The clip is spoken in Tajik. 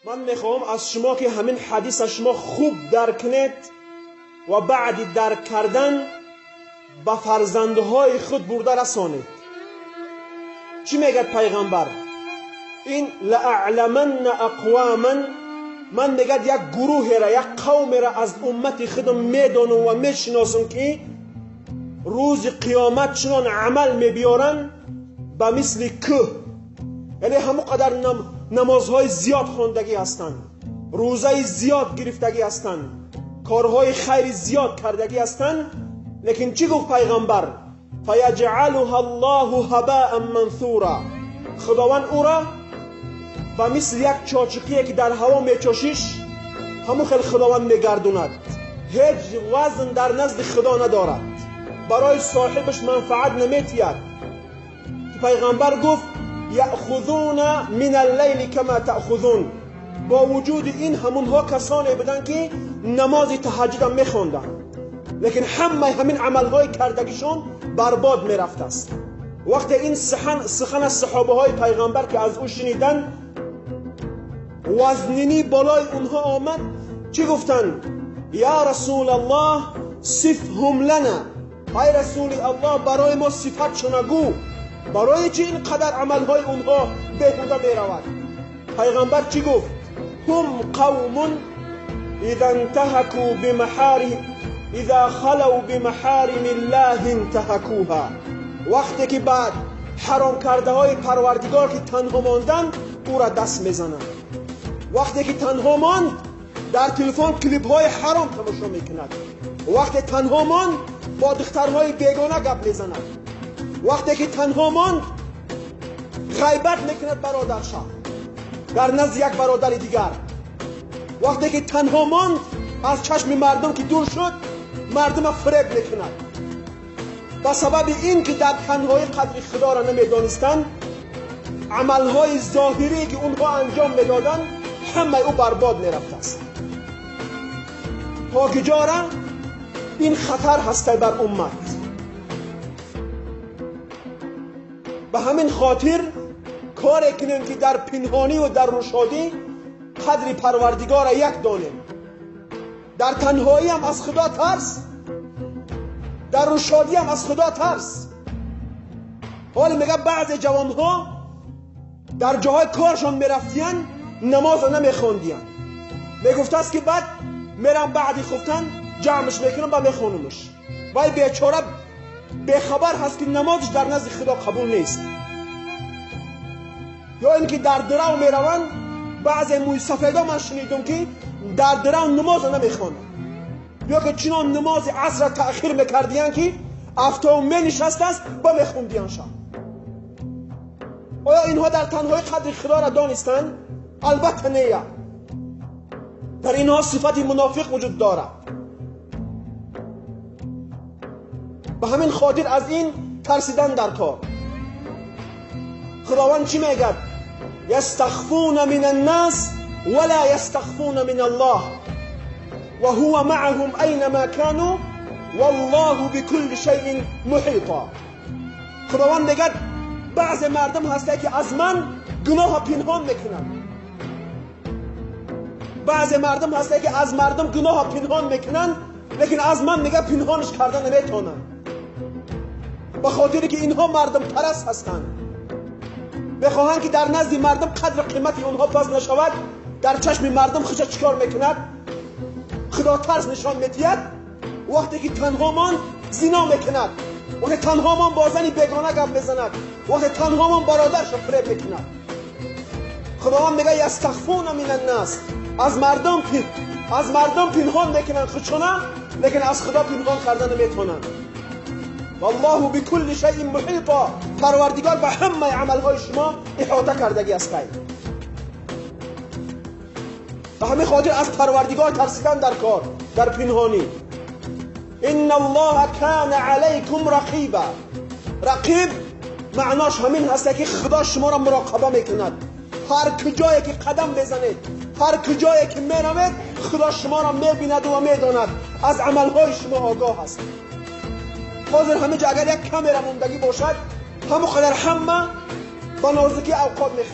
Ман мехоҳам аз шумо ки ҳамин ҳадис шумо хуб дарк кунед ва баъди дарк кардан ба фарзандҳои худ бурда расонед. Чӣ мегӯяд пайғамбар? Ин лаъламанна ақваман, ман мегӯяд як гурӯҳеро, як қавмеро аз уммати худам медонам ва мешиносам ки рӯзи қиёмат чунон амал мебиёранд ба мисли кӯҳ, яъне ҳамон қадар намозҳои зиёд хондагӣ ҳастанд, рӯзаи зиёд гирифтагӣ ҳастанд, корҳои хайри зиёд кардагӣ ҳастанд. Лекин чӣ гуфт пайғамбар? Фаяҷъалуҳа Аллоҳу ҳабаан мансура, худованд ӯро ба мисли як чочиқие ки дар ҳаво мечошиш, ҳамон хел худованд мегардонад. Ҳеҷ вазн дар назди худо надорад, барои соҳибаш манфаат наметиҳад. Ки пайғамбар гуфт яъхузуна мин аллайли кама таъхузун. Бо вуҷуди ин ҳамонҳо касоне буданд ки намози таҳаҷҷудам мехонданд, лекин ҳамаи ҳамин амалҳои кардагишон барбод мерафтааст. Вақте ин сухан аз саҳобаҳои пайғамбар ки аз ӯ шуниданд, вазнинӣ болои онҳо омад. Чӣ гуфтанд? Я расулаллоҳ сифҳум лана, ай расули аллоҳ барои мо сифатшона гӯ, барои чӣ ин қадар амалҳои онҳо беҳуда меравад? Пайғамбар чӣ гуфт? Ҳум қавмун иза интаҳаку бимаҳарим иза халав бимаҳаримиллаҳи интаҳакуҳа. Вақте ки баъд ҳаром кардаҳои парвардигор ки танҳо монданд, ӯра даст мезананд. Вақте ки танҳо монд, дар телефон клипҳои ҳаром тамошо мекунад. Вақте танҳо монд, бо духтарҳои бегона гап мезанад. Вақте ки танҳо монд, ғайбат мекунад бародарша дар назди як бародари дигар. Вақте ки танҳо монд, аз чашми мардум ки дур шуд, мардума фиреб мекунад. Ба сабаби ин ки дар танҳоӣ қадри худоро намедонистанд, амалҳои зоҳирие ки онҳо анҷом медоданд, ҳамаи ӯ барбод мерафтааст. То киҷора ин хатар ҳастай бар уммат. Ба ҳамин хотир коре кунем ки дар пинҳонӣ ва дар рӯшодӣ қадри парвардигорро як донем. Дар танҳоиам аз худо тарс, дар рӯшодиам аз худо тарс. ҳоле мегӯяд баъзе ҷавонҳо дар ҷоҳои коршон мерафтиянд, намозро намехондиянд. Мегуфтааст ки баъд мерам баъди хуфтан ҷамъш мекунам ба мехонумш. Вай бечора бехабар ҳаст ки намозш дар назди худо қабул нест. Ё ин ки дар дирав мераванд, баъзе мӯйсафедо ман шунидум ки дар дирав намозро намехонанд, ё ки чунон намози асрро таъхир мекардиянд ки афтоб менишастааст ба мехондиянд шаб. Оё инҳо дар танҳои қадри худоро донистанд? Албатта не. Дар инҳо сифати мунофиқ вуҷуд дорад. Ба ҳамин хотир аз ин тарсидан дар кор. Худованд чӣ мегӯяд? Ястахфуна мин аннас вала ястахфуна мин аллоҳ ва ҳува маъаҳум айнама кану валлоҳу бикулли шайъин муҳита. Худованд мегӯяд баъзе мардум ҳастанд ки аз ман гуноҳро пинҳон мекунанд. Баъзе мардум ҳастанд ки аз мардум гуноҳро пинҳон мекунанд, лекин аз ман мегӯяд пинҳонш карда наметавонанд. Ба хотире ки инҳо мардумпараст ҳастанд, мехоҳанд ки дар назди мардум қадру қимати онҳо пас нашавад. Дар чашми мардум худша чӣ кор мекунад? Худотарс нишон медиҳад. Вақте ки танҳо монд, зино мекунад. Вақте танҳо монд, бо зани бегона гап мезанад. Вақте танҳо монд, бародарша фиреб мекунад. Худованд мегӯяд ястахфуна мин аннас, аз мардум пинҳон мекунанд худшона, лекин аз худо пинҳон карда наметавонанд. Валлоҳу бикулли шайъин муҳита, парвардигор ба ҳамаи амалҳои шумо иҳота кардагӣ аст. Ба ҳамин хотир аз парвардигор тарсидан дар кор, дар пинҳонӣ. Инна аллоҳа кана алайкум рақиба. Рақиб маънош ҳамин ҳаст ки худо шуморо муроқаба мекунад. Ҳар куҷое ки қадам мезанед, ҳар куҷое ки меравед, худо шуморо мебинад ва медонад, аз амалҳои шумо огоҳ аст. Ҳозир ҳаминҷо агар як камера мондагӣ бошад, ҳамон қадар ҳама ба нозикӣ авқот мехӯрад.